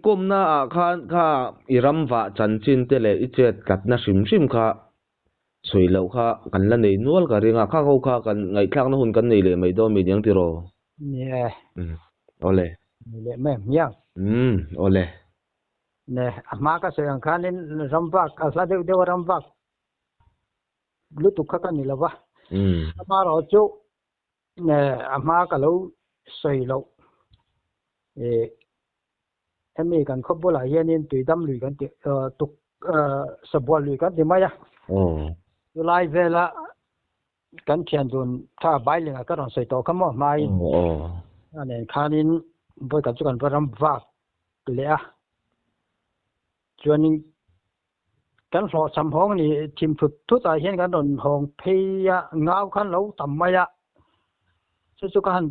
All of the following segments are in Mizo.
Kawmna ah khan kha i ram vah chanchin te leh i chet tlatna hrim hrim kha sawi loh kha kan la nei nual ka ring a, khang ho kha kan ngaihthlakna hun kan nei leh mai dawn mi niang tiraw? Ni e. Umm awle. Nei leh mai ang hmiang. Umm awle. Ne, a hma ka sawi ang khanin ram vak, a hla deuh deuh a ram vak lutuk kha ka ni lo va. Amaherawh chu a hma ka lo sawi loh ih hemi kan khaw bulah hianin tuidam lui kan ti tuk sabual lui kan ti mai a. Chulai vela kan thian dun kha Bailingah ka rawn sawi tawh kha maw hmain a nen khanin vawi khat chu kan va ram vak leh a. Chuanin kan hlawhchham hawng ni thim thut thut ah hian kan rawn hawng phei a, ngau khan lo tam mai a, chu chu ka han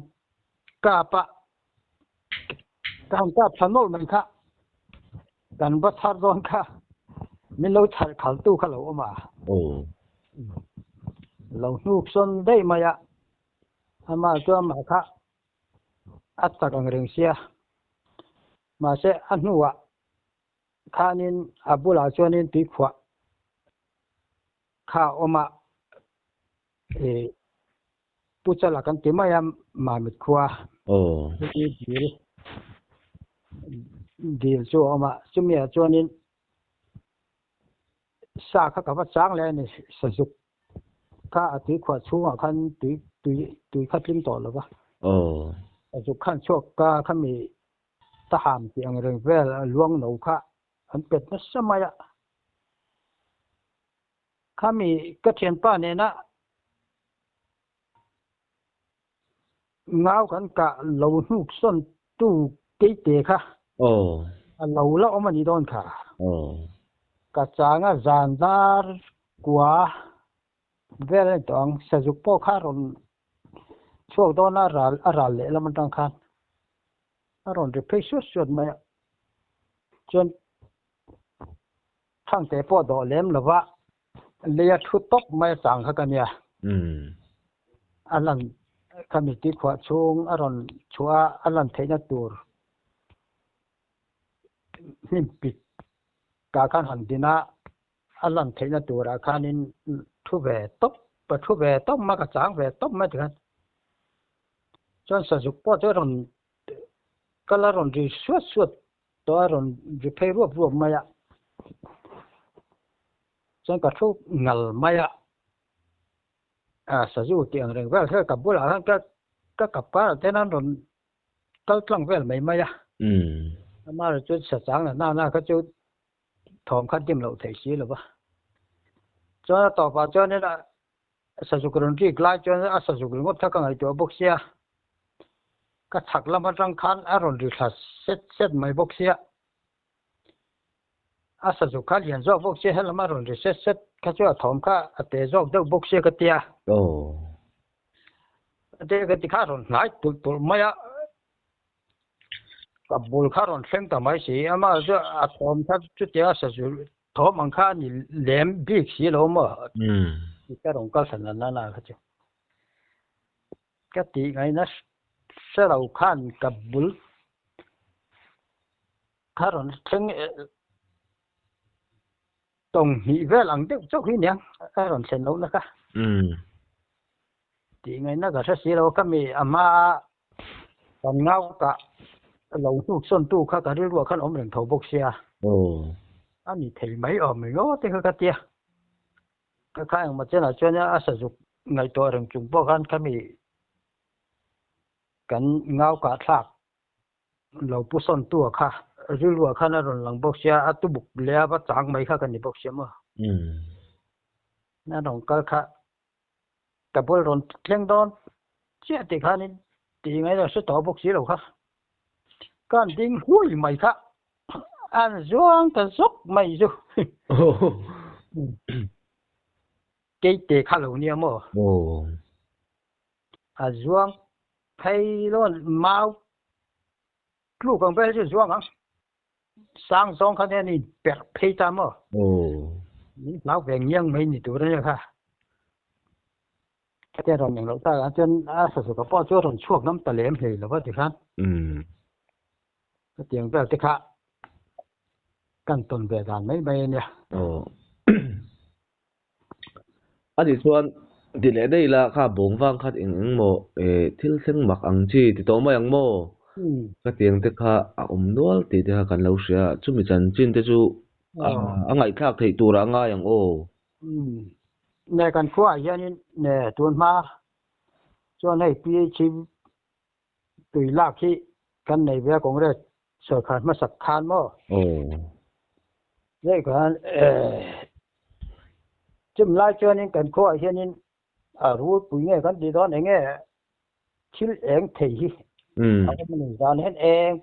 kap a, ka han kap thla nawlh mai kha, kan va chhar dawn kha min lo chhar khal tu kha lo awm a, lo hnuk sawn daih mai a, amah chu amah kha a chak ang reng sia, mahse a hnuah Khanin a bulah chuanin tuikhuah kha a awm a, ih Pu Chala kan ti mai a Mamit khua dil dil chu a awm a, chumi ah chuanin sa kha ka va chang leh a ni, sazuk kha a tuikhuah chhungah khan tui tui tui kha tling tawh lo va, sazuk khan chhuak ka khami Ta ham tih ang reng vel a luang no kha an pet nasa mai a. Khami ka thianpa nena ngau kan kah lo hnuk sawn tu keite kha a lo la awm a ni dawn kha. Ka chang a zan dar kua vel a ni tawh ang. Sazuk pawh kha rawn Chhuak dawn a ral a ral leh lam atang khan a rawn ri phei suat suat mai a, chuan Thangte pawh dawh lem lova lei a thu tawp mai a chang kha ka nia. A lan khami tuikhuah chhung a rawn chhuah a, a lan theihna tur hnim pit kah khan han din a. A lan theihna turah khanin thu ve tawp, ka thu ve tawp mai, ka chang ve tawp mai tikhan chuan sazuk pawh chu a rawn kal a rawn ri suat suat tawh a, a rawn ri phei ruap ruap mai a, chuan ka thu ngal mai a, a sazu tih ang reng vel kha ka bulah khan ka ka kap karah te hian an rawn kal tlang vel mai mai a, amaherawhchu chuan sa chang la na na kha chu thawm kha dim loh theih si lo va. Chuan a tawpah chuanin a sazuk rawn rik lai chuan a sazuk ringawt kha ka ngaihtuah bawk sia, ka chhak lam atang khan a rawn ri thla set set mai bawk sia, a sazuk kha lian zawk bawk sia helam a rawn ri set set kha chu a thawm kha a te zawk deuh bawk sia ka tia. Ka tia ka ti kha a rawn hnai tulh tulh mai a. Ka bul kha rawn thleng ta mai si, amah chu a thawm kha chutia a sazu thawm ang kha a ni lem bik si lo maw? Ka rawn kal thlan la na kha chu. Ka tih ngaihna hre lo khan ka bul kha rawn thleng Tawng hnih vel ang deuh chauh hi nia a rawn thlen lohna kha. Tih ngaihna ka hre si lo, ka mi a hma kan ngau kah lo hnuk sawn tu kha ka rilruah khan awm reng tho bawk sia. A ni thei mai awm ringawt te kha ka tia. Ka kha engmaw chenah chuan a sazuk ngaihtuah reng chung pawh khan ka mi kan ngau kah thlak Lo pu sawn tu a kha rilru ah khan a rawn lang bawk sia, a tubuk leh a va chang mai kha ka ni bawk sia maw. A rawn kal kha ka bul rawn thleng dawn chiah tih khanin tih ngaih lo hre tawh bawk si lo kha. Ka han ding hui mai kha a han zuang ta zawk mai chu. Keite kha lo nia maw. A zuang phei lawn mau tluk ang vel chu zuang ang. Sang zawng khan hian in perh phei ta maw? Min hlau ve ngiang mai ni tur a nia kha. Khatia rawn eng loh tak ah chuan a sazuka pawh chu a rawn chhuak ngam ta lem hlei lo va tikhan. Khatiang vel te kha. Kan tawn ve dan mai mai a nia. Aw. A nih chuan ti leh daih ila kha bawng vang khat eng eng maw thil thleng mak ang chi ti tawh mai ang maw? Ka tiang te kha a awm nual tih te kha kan lo hria a, chumi chanchin te chu a ngaihthlak theih turah a ngai ang aw. Ne kan khuaah hianin ne tun hma chuan hei PHE tui lak hi kan nei ve a Congress sawrkhar hmasak khan maw? Aw. Hei khan chum lai chuanin kan khuaah hianin a rulpui nge kan tih dawn eng nge thil eng thei hi a awm a ni. Zan hian eng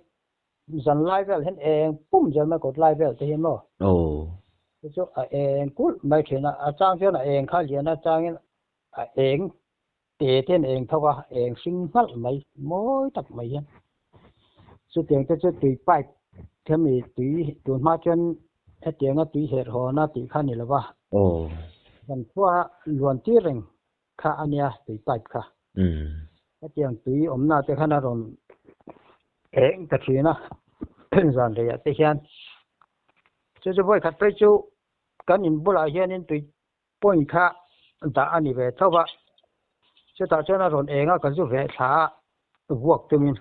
zan lai vel hian eng pum zel mai kawt lai vel te hi maw? Aw. Chu chu a eng kulh mai thin a, a chang chuan a eng kha lian a changin a eng Te ten eng tho a, eng hring nghalh mai, mawi tak mai hian. Chutiang te chu tui pipe khami tui tun hma chuan hetianga tui herh hawn a tih kha a ni lo va. Aw. Kan khua luan tir reng kha a nia tui pipe kha. Hetiang tui awmna te khan a rawn eng ta thin a, zan reiah te hian. Chu chu vawi khat phei chu kan in bulah hianin tui Point kha dah a ni ve tho va, chutah chuan a rawn eng a, ka zu ve thla a, vuak tumin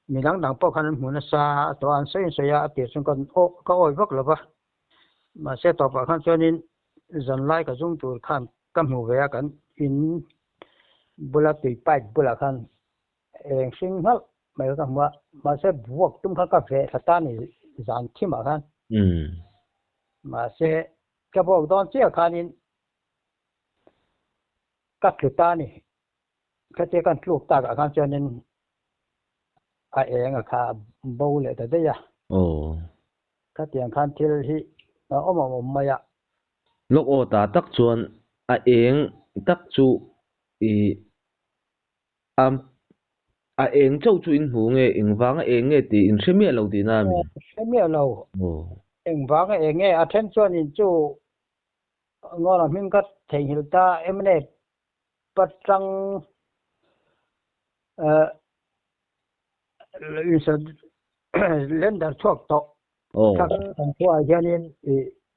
mi dang dang pawh khan an hmu nasa a tawh a, an sawi sawi a, a tir chuan ka aw ka awi vak lo va, mahse tawpah khan chuanin zanlai ka zung tur khan ka hmu ve a, kan in bula tui pipe bulah khan eng hring nghalh mai ka hmu a, mahse vuak tum kha ka veh thla ta ni zan thimah khan. Mahse ka vuak dawn chiah khanin ka tlu ta ni. Khatia kan tluk takah khan chuanin a eng a kha bo leh ta daih a. Khatiang khan thil hi a awm awm awm mai a. Lawk aw ta tak chuan a eng tak chu i A, a eng chauh chu in hmu nge, eng vanga eng nge tih in hre miah lo tihna a mi? Hre miah lo. Eng vanga eng nge? A then chuan in chu Ngawla hming kha theihnghilh ta mna patang lender chhuak tawh. Kan khuaah hianin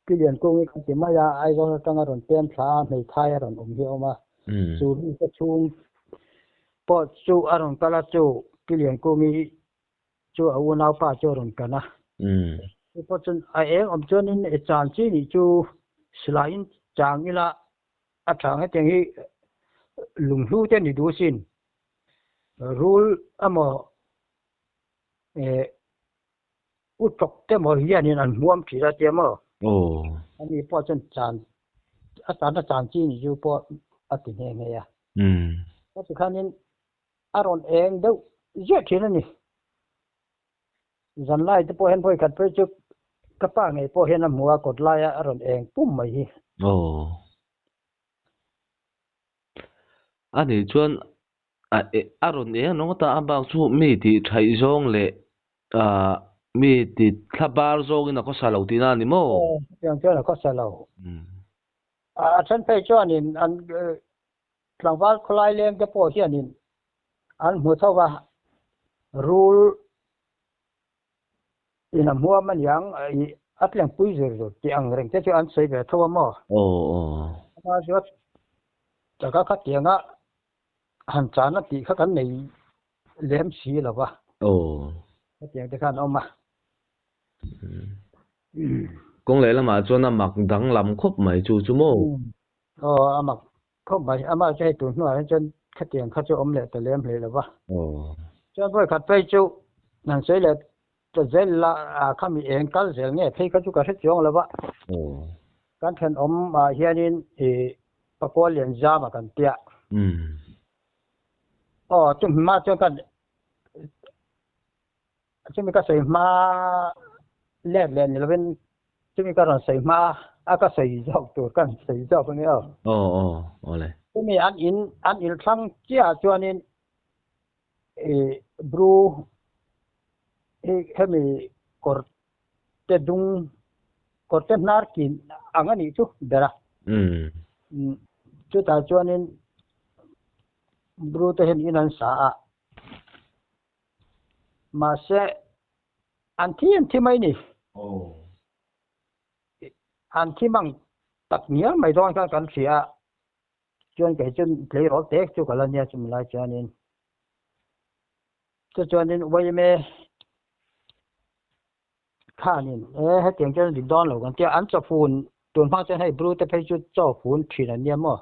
Pi Liankung i kan ti mai a, Aizawl atanga rawn pem thla a, hmeithai a rawn awm hi a awm a. Chu rinka chhung pawh chu a rawn kal a, chu Pi Liankung i chu a unaupa chu a rawn kan a. Chu pawh chuan a eng awm chuanin i chan chi nih chu silaiin chang ila a tha hetiang hi lunghlu te ni duh sin. Rul emaw U tawk te maw hianin an hmuam thin a tia maw? Aw. Ani pawh chuan chan a chana chan chi ni chu pawh a ti nghe nghe a. Ka ti khanin a rawn eng deuh ziah thin a ni. Zanlai te pawh hian vawi khat phei chu ka pa ngei pawh hian a hmu a, kawt laia a rawn eng pum mai hi. Aw. A nih chuan A a rawn eng rawng ata a bak chu mi tih thaih zawng leh ah mi ti thla bar zawngin a khawsa lo tihna a ni maw? Aw, chutiang chuan a khawsa lo. A then phei chuanin an tlangval khawlai leng te pawh hianin an hmu tho va, rul in a hmuam a niang ih a tlengpui zur zur tih ang reng te chu an sawi ve tho a maw? Aw aw. Ama chu taka khatianga han chan a tih kha kan nei lem si lo va. Aw. Hetiang te khan a awm a. Kawng leh lamah chuan a mak danglam khawp mai chu chu maw? Aw a mak khawp mai. Amah chu hei tun hnuah hian chuan khatiang kha chu awm leh ta lem hlei lo va. Aw. Chuan vawi khat phei chu han sawi leh ta zel la a khami eng kal zel nge phei kha chu ka hre chuang lo va. Aw. Kan thenawm ah hianin ih Pakua lian zam a kan tia. Aw chu hma chuan kan chumi ka sawi hma let leh ni lovin chumi ka rawn sawi hma a ka sawi zawk tur kan sawi zawk a nia. Aw aw awle. Chumi an in an il thlang chiah chuanin ih bru hi hemi kawr te dung kawr te hnar kin ang a nih chu ber a. Chutah chuanin Bru te hian in an sa a, mahse an thi an thi mai ni. An thi mang tak ngial mai dawn khan kan hria a, chuan kei chu tleirawl tek chu ka la nia chumi lai chuanin. Chuchuanin YMA khanin e hetiang chuan dik dawn lo kan tia an chawfun tun hma chuan hei bru te phei chu chaw fun thin an nia maw?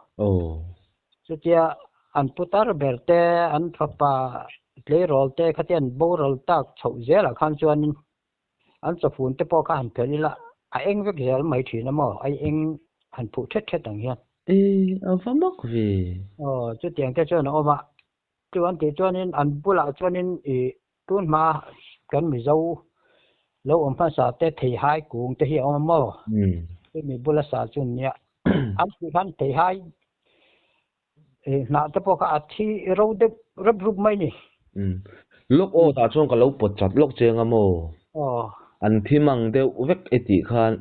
Chutia an putar ber te an fapa tleirawl te khatia an boral tak chhoh zelah khan chuanin an chawfun te pawh kha han phelh ila a eng vek zel mai thin a maw? A eng han phuh thet thet ang hian. E a va mak ve. Aw chutiang te chuan a awm a. Chu an tih chuanin an bulah chuanin ih tun hma kan Mizo lo awm hmasa te theihai kung te hi a awm a maw? Chumi bula sa chu nia. An tih khan theihai ih hnah te pawh kha a thi ro deuh rep rup mai ni. Lawk aw tah chuan ka lo pawt chat lawk cheng a maw? An thi mang deuh vek e tih khan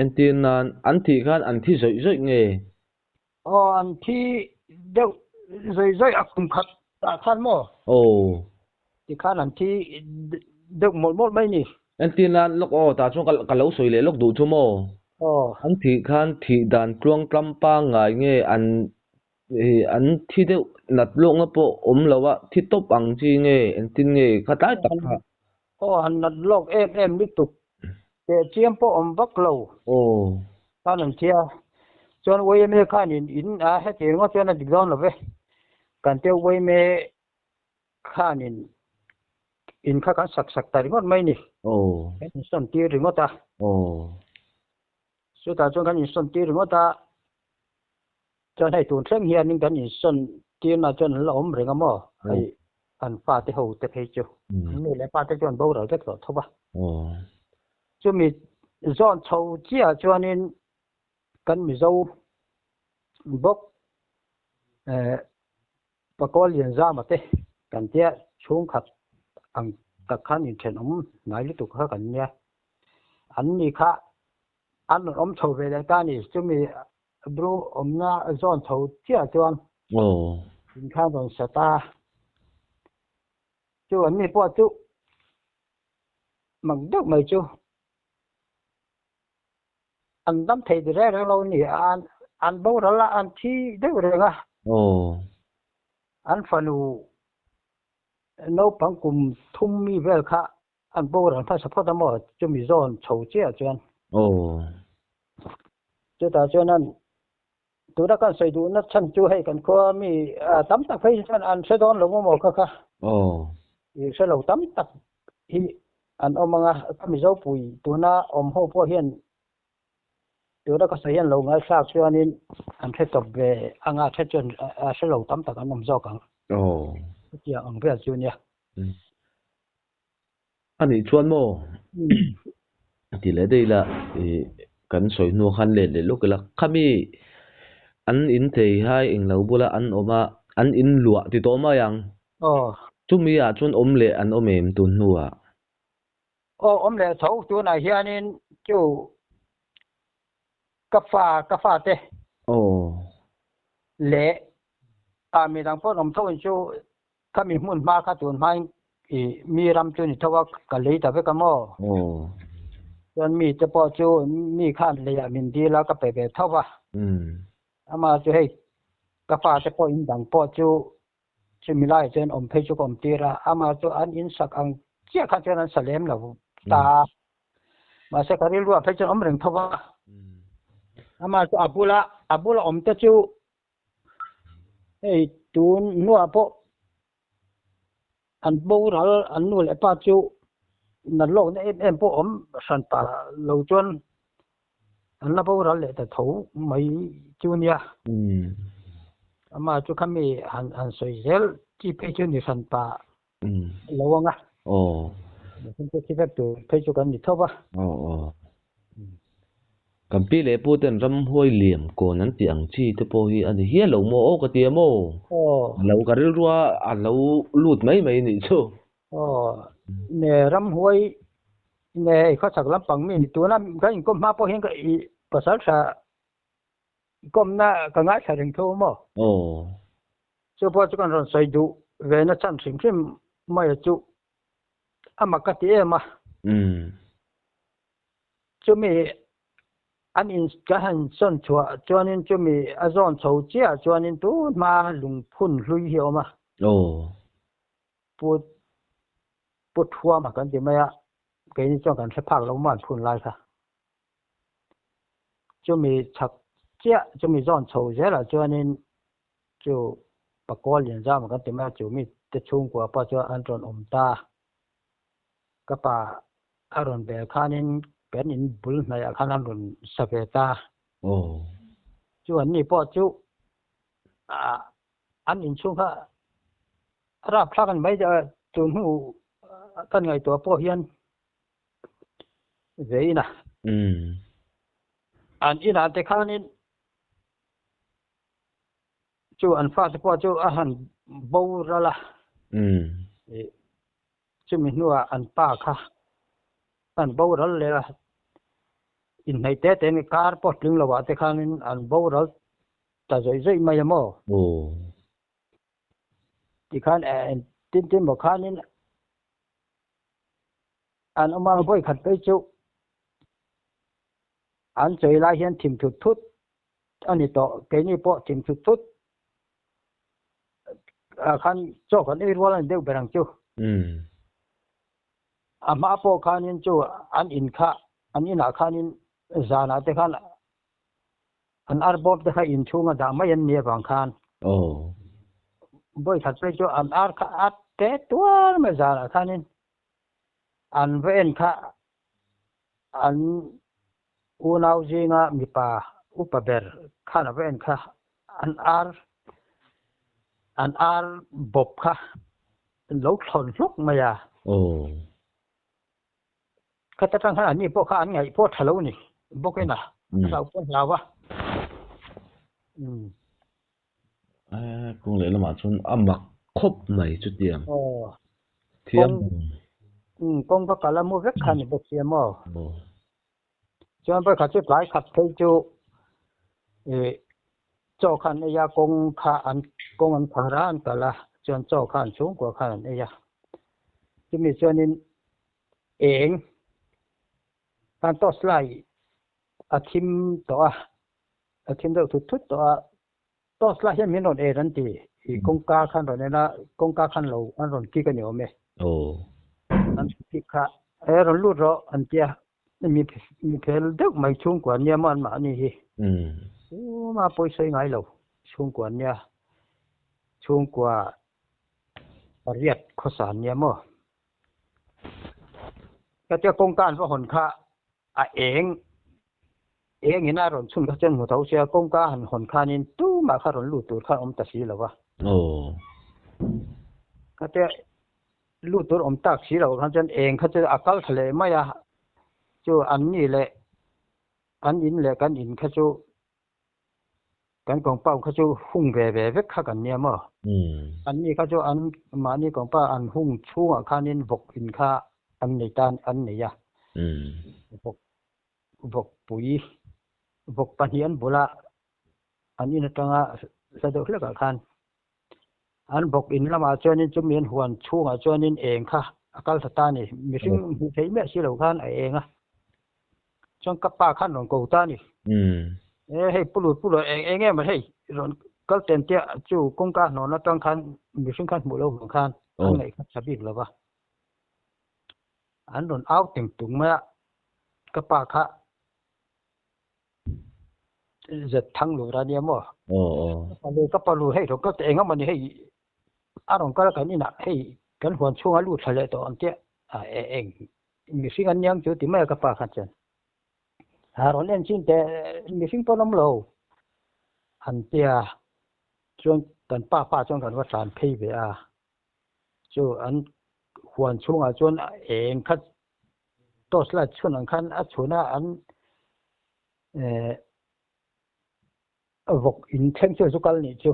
entir nan an thih khan an thi zawih zawih nge? Aw an thi deuh zawi zawi a kum khat ah khan maw? Aw. Tikhan an thi deuh mawlh mawlh mai ni. Entir nan lawk aw tah chuan ka lo sawi leh lawk duh chu maw? Aw. An thih khan thih dan tluang tlam pangngai nge an an thi deuh nat lawkna pawh awm lo a, thi tawp ang chi nge engtin nge kha tlai tak kha? Aw an nat lawk em em lutuk. Teh chiam pawh awm vak lo. Aw. Khan an thi a. Chuan YMA khanin in a heti ringawt chuan a dik dawn lo ve. Kan te YMA khanin in kha kan sak sak ta ringawt mai ni. Aw. Kan insawn tir ringawt a. Aw. Chutah chuan kan insawn tir ringawt a. Chuan hei tun thleng hianin kan insawn tirna chuan an la awm reng a maw? Hei an fate ho te phei chu. An nu leh pa te chuan boral vek tawh tho va. Chumi zawn chho chiah chuanin kan Mizo bawk Pakawl Lianzama te kan tia chhungkhat ang tak khan inthenawm hnai lutuk kha kan nia. An ni kha an rawn awm chho ve leh ta a ni. Chumi Bru awmna zawn chho chiah chuan inkhan rawn sa ta. Chu an ni pawh chu mak deuh mai chu an dam thei ti reng reng lo a ni. An boral a, an thi deuh reng a. An fanu naupang kum thum mi vel kha An boral hmasa phawt a maw? Chumi zawn chho chiah chuan. Aw. Chutah chuan an tuna kan sawi duhna chhan chu hei kan khua mi tam tak phei chuan an hre dawn lo maw kha kha. Aw. I hre lo tam tak hi an awm ang a, ka Mizopui tuna awm ho pawh hian tuna ka sawi hian lo ngaithlak chuanin an hre tawp ve ang a, hre chuan hre lo tam tak an awm zawk ang. Aw. Chutiang ang vel chu nia. A nih chuan maw? Ti leh daih ila ih kan sawi hnu khan let leh lawk ila khami an in thei hai englo bula an awm a an in luah ti tawh mai ang. Aw. Chumi ah chuan awm leh an awm em tun hnuah? Aw awm leh tho tunah hianin chu ka fa ka fate. Aw. Leh a midang pawh an awm tho in chu Khami hmun hma kha tun hmain i mi ram chu ni tho a, ka lei ta vek a maw? Chuan mi te pawh chu mi khan leiah min dil a, ka pe ve tho va. Amah chu hei ka fa te pawh in dang pawh chu chumi laiah chuan awm phei chu ka awm tir a, amah chu an in sak ang chiah kha chuan an sa lem lo ta a, mahse ka rilruah phei chuan awm reng tho va. Amah chu a bula a bula awm te chu Hei tun hnuah pawh an boral an nu leh pa chu nat lawkna em em pawh awm hran pa lo chuan an la boral leh ta tho mai chu nia. Amah chu khami han han sawi zel chi phei chu ni hran pa lo ang a. Mihring te thi vek tur phei chu kan ni tho va. Kan pi leh pu ten ramhuai liam kawn an tih ang chi te pawh hi a ni hial lo maw? Aw ka ti a maw? Aw. Lo ka rilrua a lo lut mai mai nih chu. Aw, ne ramhuai ne i khawchhak lampang mi ni tuna kan inkawm hma pawh hian ka i pasal tha kawmna ka ngaithla reng tho maw? Aw. Chu pawh chu kan rawn sawi duh ve na chhan hrim hrim mai a chu a mak ka ti em a. Chumi an in ka han sawn chhuah chuanin chumi a zawn chho chiah chuanin tun hma lungphun hlui hi a awm a. Aw. Pu Pu Thuama kan ti mai a, keini chuan kan hre phak lo maw an phun lai kha. Chumi chhak chiah chumi zawn chho zelah chuanin chu Pakawl Lianzama kan ti mai a, chu mi te chhungkua pawh chuan an rawn awm ta. Ka pa a rawn bel khanin kan in bul hnaihah khan an rawn sa ve ta. Chu an ni pawh chu an inchhung kha a rapthlak a ni mai tun hnu kan ngaihtuah pawh hian ve in a. An inah te khanin chu an fate pawh chu a han boral a. Chumi hnuah an pa kha an boral leh a, inhnaih te te ni kar pawh tling lo ah te khanin an boral ta zawih zawih mai a maw? Tikhan tin tin maw khanin an awm a, vawi khat phei chu an chawi lai hian thim thut thut a ni tawh, keini pawh thim thut thut ah khan chaw kan ei rual a ni deuh ber ang chu. A hma pawh khanin chu an in kha an inah khanin zanah te khan an arbawp te kha inchhunga dah mai an ni avang khan vawi khat phei chu an ar kha a te tuar mai zanah khanin an va en kha an unau zinga mipa upa ber khan a va en kha an ar an ar bawp kha lo thlawn hlawk mai a. Khata tang khan anni pawh kha an ngaih pawh tha lo ni bawk in a hlau pawh hlau a. Kawng leh lamah chuan a mak khawp mai chutiang. Thiam. Kawng ka kal a mu vek kha ni bawk sia maw. Chuan vawikhat chu tlai khat phei chu chaw kha an ei a, kawng kha an kawng an phar a an kal a, chuan chaw kha an chhungkua khan an ei a. Chumi chuanin eng khan torch light a thim tawh a, a thim deuh thut thut tawh a, torch light hian min rawn en an ti, i kawngka khan rawn en a, kawngka khan lo an rawn kik a ni awm e. An kik kha e rawn lut rawh an tia, mi mi phel deuh mai chhungkua nia maw an mahni hi. Tuma pawisawi ngai lo chhungkua nia, chhungkua pariat khawsa nia maw. Hetia kawngka an va hawn kha a eng eng in a rawn chhun kha chuan hmu tho sia kawngka han hawn khanin tumah kha rawn lut tur khan awm ta si lo va. Hetia lut tur awm tak si lo khan chuan eng kha chu a kal tha leh mai a, chu an ni leh an in leh kan in kha chu Kan compound kha chu hung ve ve vek kha kan nia maw? An ni kha chu an mahni compound an hung chhungah khanin vawk in kha an nei ta an nei a. Vawk vawkpui vawk pahnih an bula an in atanga hla deuh hlekah khan an vawk in lamah chuanin chumi an huan chhungah chuanin eng kha a kal ta ta a ni. Mihring hmuh theih miah si lo khan a eng a. Chuan ka pa khan rawn ko ta a ni. E hei pu lut pu lut eng eng em hei rawn kal ten tia chu kawngka hnawn atang khan mihring khan hmuh lo vang khan an ngaih kha tha bik lo va. An rawn au teng tung mai a, ka pa kha zet thang lur a nia maw. Ka pa lu ka pa lu hei rawn kal teh eng emaw ni hei a rawn kal a kan inah hei kan huan chhunga lut thla leh tawh ang tia a eng Mihring an niang chu ti mai a ka pa kha chuan a rawn en chin teh mihring pawn awm lo an tia chuan kan pa pa chuan kan va tlan phei ve a chu an huan chhungah chuan eng khat torch light chhun ang khan a chhun a an eh vawk in thleng chu zu kal nih chu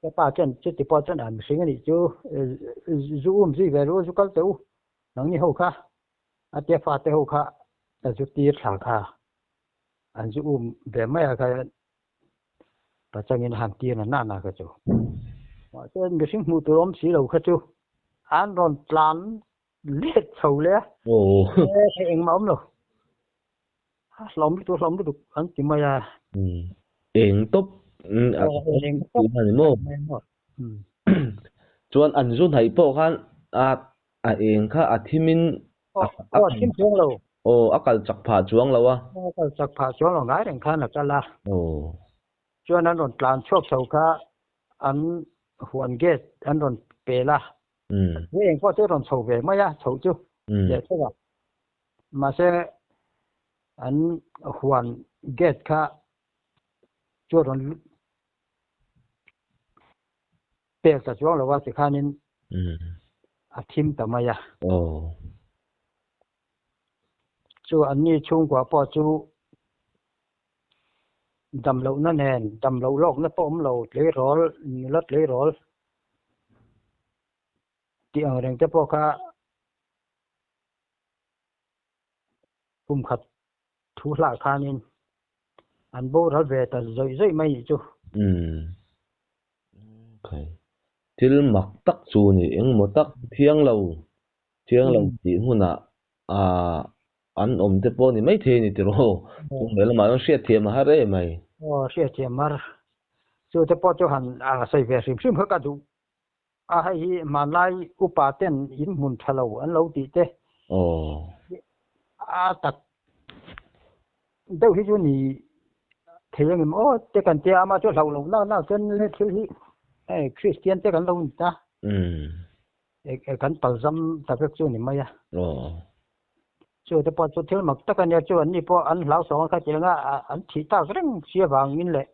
ka pa chuan chuti pawh chuan a mihring a nih chu zu um zui ve ru zu kal teh u nangni ho kha a tia fate ho kha a zu tir thla kha an zu um ve mai a kha pachangin han tir na na kha chu mahse mihring hmuh tur awm si lo kha chu an rawn tlan let chho le a engmah awm lo. Hlawm lutuk hlawm lutuk an ti mai a. Eng tawp eng tawp a ni maw? Chuan an zu hnaih pawh khan a a eng kha a thimin a a thim chuang lo. Aw a kal chak phah chuang lo a. A kal chak phah chuang lo ngai reng khan a kal a. Aw. Chuan an rawn tlan chhuak chho kha an huan gate an rawn pel a. Chu eng pawh chu a rawn chho ve mai a, chho chu leh chho a. Mahse an huan gate kha chu a rawn pel ta chuang lo a tikhanin a thim ta mai a. Chu anni chhungkua pawh chu dam lohna nen dam loh lawkna pawh awm lo tleirawl nula tleirawl tih ang reng te pawh kha kum khat thu hlah khanin an boral ve ta zawih zawih mai nih chu. Umm. Okay. Thil mak tak chu ni engmaw tak thiang lo thiang lo tih hmunah ah an awm te pawh ni maithei ni tiraw. Chung leh lamah chuan hriatthiam a har em ai. Aw hriatthiam har. Chu te pawh chu han sawi ve hrim hrim kha ka duh. A hei hi hmanlai upa ten in hmun tha lo an lo tih te. Aw. A tak deuh hi chu ni thei ang em aw te kan tia ama chu hlauh loh nak nak chuan he thil hi hei Kristian te kan lo ni ta. Kan palzam ta vek chu ni mai a. Aw. Chu te pawh chu thil mak tak a nia chu an ni pawh an hlau sawng a kha tiang a an thih tak reng si avangin leh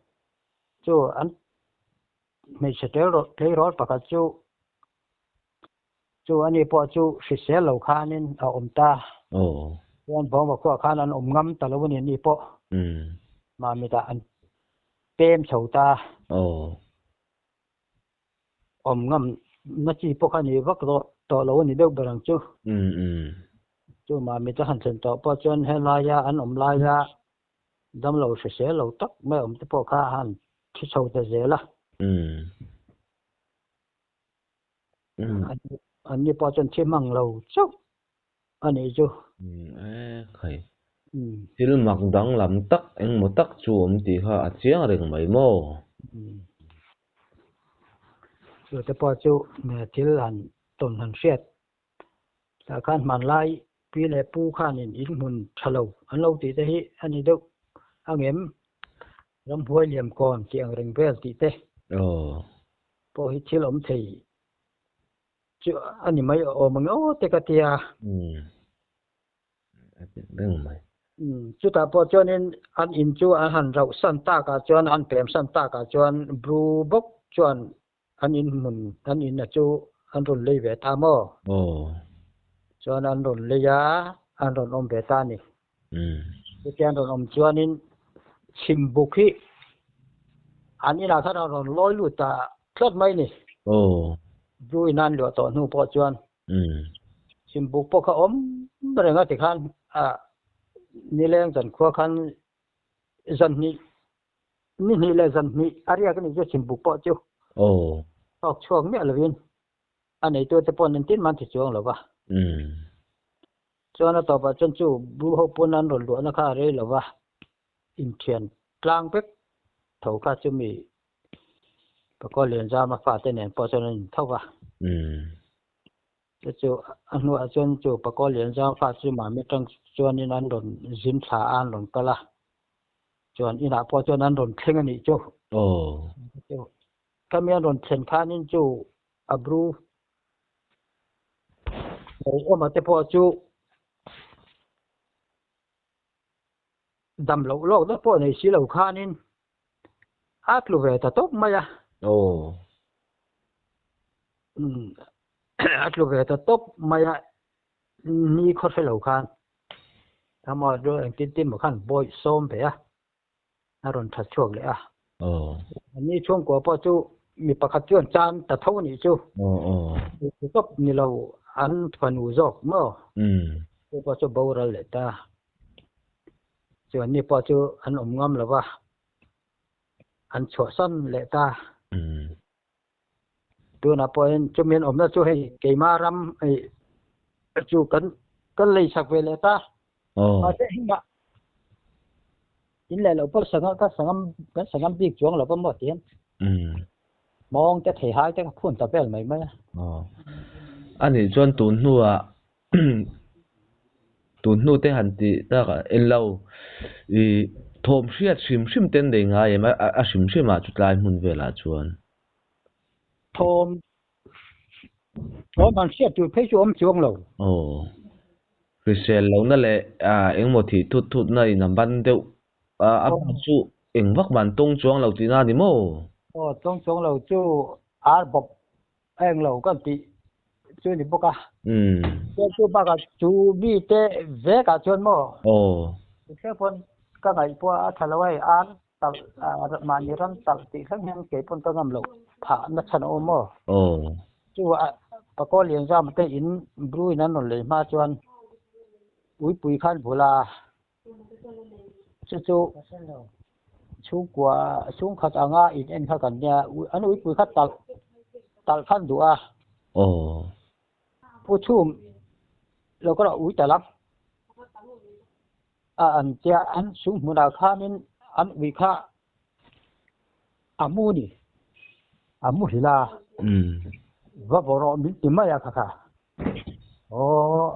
chu an Hmeichhe tleirawl pakhat chu chu ani pawh chu hrisel lo khanin a awm ta. Chuan Bawngva khuaah khan an awm ngam ta lo a ni ani pawh. Mahmitah an pem chho ta. Awm ngam na chi pawh kha a ni vak tawh lo a ni deuh ber ang chu. Chu Mahmita han thlen tawh pawh chuan helaia an awm laia Damlo hrisel lo tak mai awm te pawh kha a han thi chho ta zel a. An ni pawh chuan thi hmang lo chauh a nih chu. Khai. Thil mak danglam tak engmaw tak chu awm tih kha a chiang reng mai maw? Chu te pawh chu thil han tawn han hriat Tah khan hmanlai pi leh pu khanin in hmun tha lo an lo tih te hi a ni deuh angem ramhuai liam kawn tih ang reng vel tih te pawh hi thil awm thei chu a ni mai awm ang aw te ka tia. Chutah pawh chuanin an in chu an han rauh san takah chuan an pem san takah chuan Bru bawk chuan An in hmun, an in a chu an rawn lei ve ta maw? Aw. Chuan an rawn lei a, an rawn awm ve ta a ni. Chutia an rawn awm chuanin chhimbuk hi an inah khan a rawn lawi lut ta tlat mai ni. Aw. Zu in an luah tawh hnu pawh chuan chhimbuk pawh kha awm reng a tikhan a nileng zankhua khan zan hnih Ni hnih leh zan hnih a riak a nih chu chhimbuk pawh chu thawk chhuak miah lovin a neitute pawh an tin man ti chuang lo va. Chuan a tawpah chuan chu bu ho pawn an rawn luahna kha a rei lo va, inthian tlang vek tho kha chu mi Pakua Lianzama fate nen pawh chuan an intho va. Chu chu a hnuah chuan chu Pakua Lianzama fa chu mahni atang chuanin an rawn zin thla a, an rawn kal a. Chuan inah pawh chuan an rawn thleng a nih chu. Khami an rawn thlen khanin chu a bru lo awm a te pawh chu dam loh lawk deuh pawh nei si lo khanin a tlu ve ta tawp mai a. A tlu ve ta tawp mai a. Ni khaw hre lo khan amaw chu engtin tin maw khan bawi sawm ve a, a rawn that chhuak leh a. Ni chhungkua pawh chu mi pakhat chuan chan ta tho a nih chu. Chu tawp ni lo an fanu zawk maw chu pawh chu boral leh ta. Chuan ni pawh chu an awm ngam lo va, an chhuahsan leh ta. Tunah pawhin chumi an awmna chu hei keimah ram hei chu kan kan lei sak ve leh ta. Mahse hengah In leh lo pawh sangha ka sangam kan sangam bik chuang lo va maw ti hian mawng te thei hai te ka phun ta vel mai mai a. Aw. Anih chuan tun hnuah tun hnu te han tih tak ah en lo i thawm hriat hrim hrim te an nei ngai em a hrim hrim ah chu tlai hmun velah chuan. Thawm thawm han hriat tur phei chu awm chuang lo. Aw. Hrisel lohna leh engmaw thih thut thutna in a ban deuh a a ban chu eng vak man tawng chuang lo tihna a ni maw? Aw tawng chuang lo chu ar bawp a eng lo kan tih chu a ni bawk a. Chuan chu bakah chu mite vekah chuan maw? Aw. Thleng pawn ka ngaih pawh a tha lo a hei ar talh mahni ram talh tih thleng hian kei pawn ka ngam loh phah na chhan a awm maw? Aw. Chu a Pakaw Lianzama te in Bru in an rawn lei hma chuan Uipui khan bula chu chu chhungkua chhungkhat anga in en kha kan nia an uipui kha talh talh khan duh a. Aw. Pu chhum lo ka rawh ui talh ang. A an tia an sum hmunah khanin an ui kha a mu ni a mu hrilh a va vaw rawh min ti mai a kha kha aw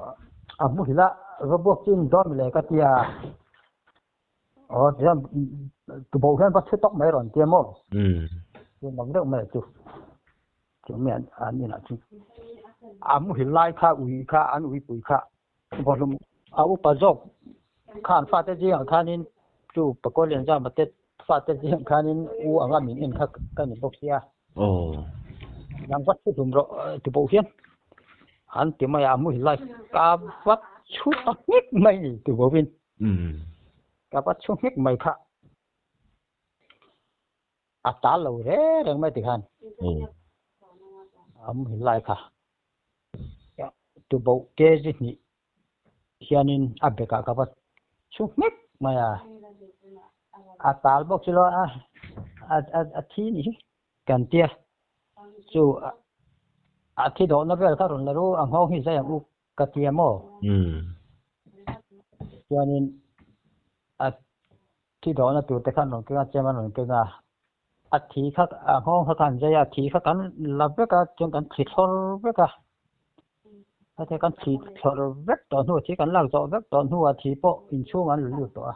a mu hrilh a va buak chu in dawn le ka tia aw tichuan tuboh hian va chhe tawk mai rawn tia maw chu mak deuh mai chu chu mi an inah chu a mu hrilh lai kha ui kha an uipui kha. Vawhlum a upa zawk khan fate zingah khanin chu Pakaw Lianzama te fate zingah khanin u anga min en kha ka ni bawk sia. Nang vat chu hlum rawh ti pawh hian an ti mai a, a muhil lai ka vat chhu ta nghek mai ni ti bawkin ka vat chhu nghek mai kha a tal lo reng reng mai ti khan a muhil lai kha. Tuboh kg hnih hianin a bekah ka va chhu nghek mai a, a tal bawk chu lo a a thi ni hi kan tia chu a thi dawhna vel kha rawn la ru a nghawng hi zai ang u ka tia maw chuanin a thi dawhna tur te khan rawn keng a chem an rawn keng a. A thi kha a nghawng kha kan zai a, thi kha kan la vek a chuan kan thli thlawr vek a, heti kan thli thlawr vek tawh hnu thi kan lak zawh vek tawh hnuah thi pawh inchhung an la lut tawh a,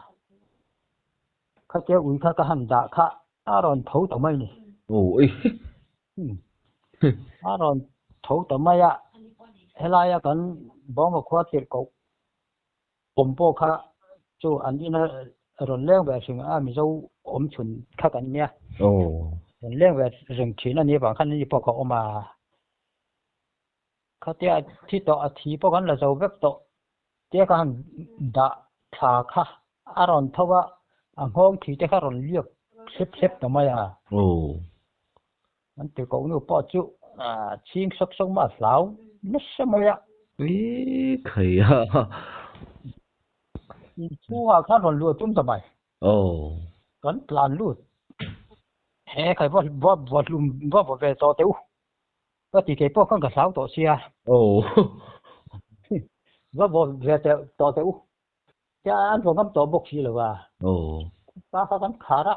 khatia ui kha ka han dah kha a rawn tho ta mai a ni. A rawn tho ta mai a, helaia kan Bawngva khua tirh koh Awm pawh kha chu an ina rawn leng ve hring a, Mizo awm chhun kha kan nia. Rawn leng ve reng thin a nih avang khan ani pawh kha awm a. Khatia a thi tawh, a thi pawh kan la zo vek tawh tia ka han dah thla kha a rawn tho a, a nghawng thi te kha rawn liak hlep hlep ta mai a. An ti koh nu pawh chu chhing sawk sawk mah a hlau nasa mai a. Ui khai a. Inchhungah khan rawn luh a tum ta mai. Aw. Kan tlan lut. He khai va va va hlum va va ve tawh teh u. Ka ti kei pawh khan ka hlau tawh sia. Aw. Va va ve teh tawh teh u. Tia an va ngam tawh bawk si lo a. Aw. Pa kha kan khar a.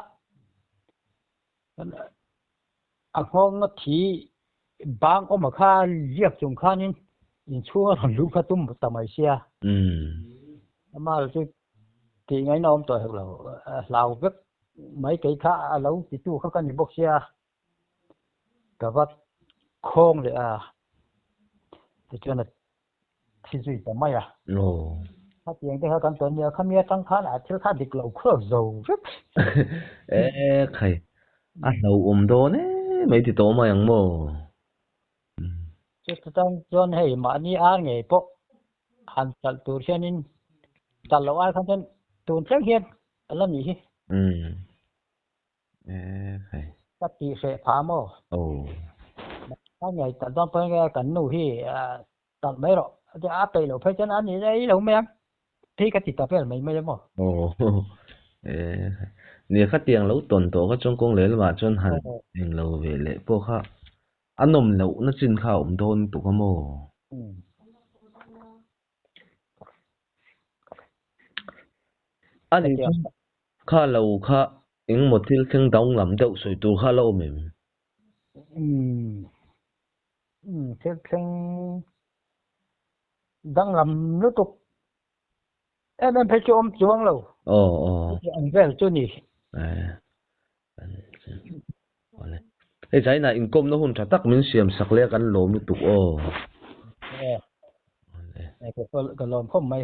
A nghawng a thi bang awm a kha liak chung khanin inchhung a rawn luh kha tum ta mai sia. Amah chu tih ngaihna awm tawh hek lo, a hlau vek mai kei kha a lo titu kha ka ni bawk sia. Ka va khawng leh a, tichuan a thi zui ta mai a. Khatiang te kha kan tawn nia, khami atang khan a thil kha dik lo khuak zo vek. E khai, a hlauhawm dawn e mai ti tawh mai ang maw? Chutang chuan hei mahni ar ngei pawh han talh tur hianin talh loh ai khan chuan tun thleng hian a la nih hi. Ka tih hreh phah maw? Ka ngei talh dawn pawhin kan nu hi talh mai rawh. A peih loh phei chuan a ni ei lo mai ang. Phei ka ti ta vel mai mai a maw? Nia khatiang lo tawn tawh kha chuan kawng leh lamah chuan han eng lo ve leh pawh kha a nawm lohna chin kha a awm dawn tuk a maw? A ni chuan. Kha lo kha engmaw thil thleng danglam deuh sawi tur kha a la awm em? Umm thil thleng danglam lutuk em em phei chu awm chuang lo. Aw aw. Ang vel chu ni. Hei China inkawmna hun tha tak min siam sak leh a kan lawm lutuk aw. Ka lawm khawp mai.